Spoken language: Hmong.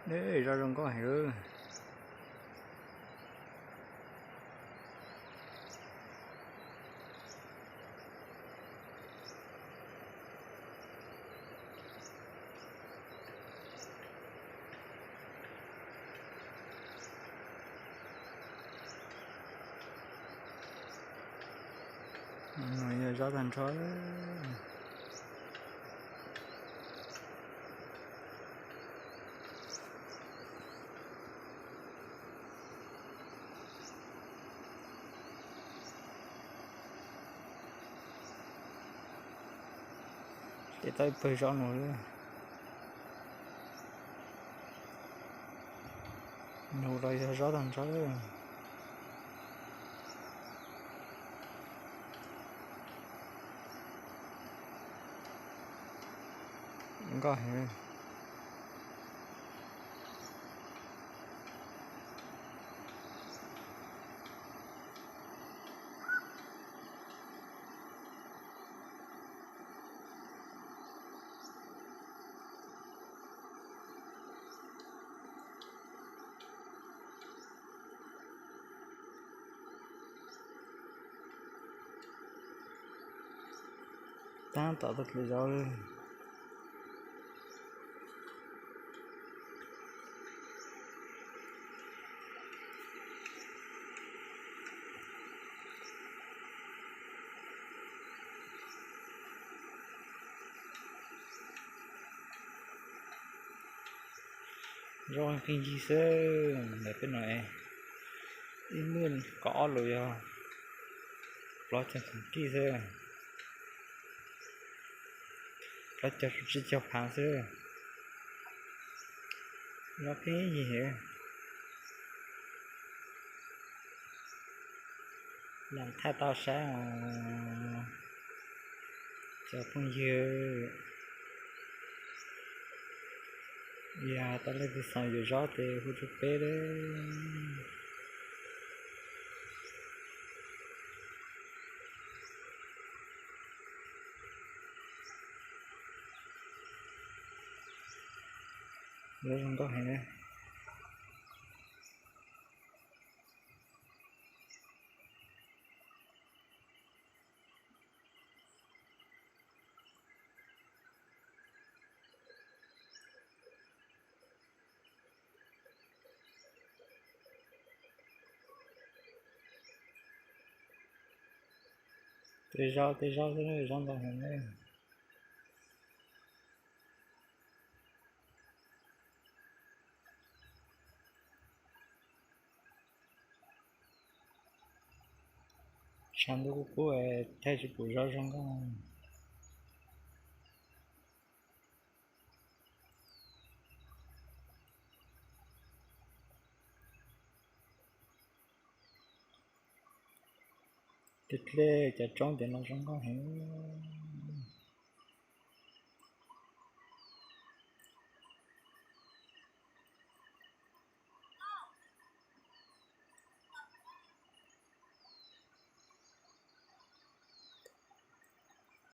Ej, zaj zoo nkauj heev. No yog zab tag nrho. Ces tau ib pawg zab no lawm. Nug los yog zab tag nrho. Nkauj heev. Tab tom tau dlua zaub. Zaub qeej yig xwb ntawm peb no, ib muaj kaum ob lus yog plaub caug txog kij xwb, plaub caug tsib caug phav xwb. Zaub qeej yig heev. Lam thaij tau saib os cov phooj ywg, yog tau leej twg xav yuav zaub ces hu rau peb lawm. Zaub zoo nkauj heev. Tej zaub tej zaub xwb, zaub ntau heev ne. Tshav ntuj kub kub, thaij tsis pom zaub zoo nkauj. Tej dlej cov roob tias no zoo nkauj heev.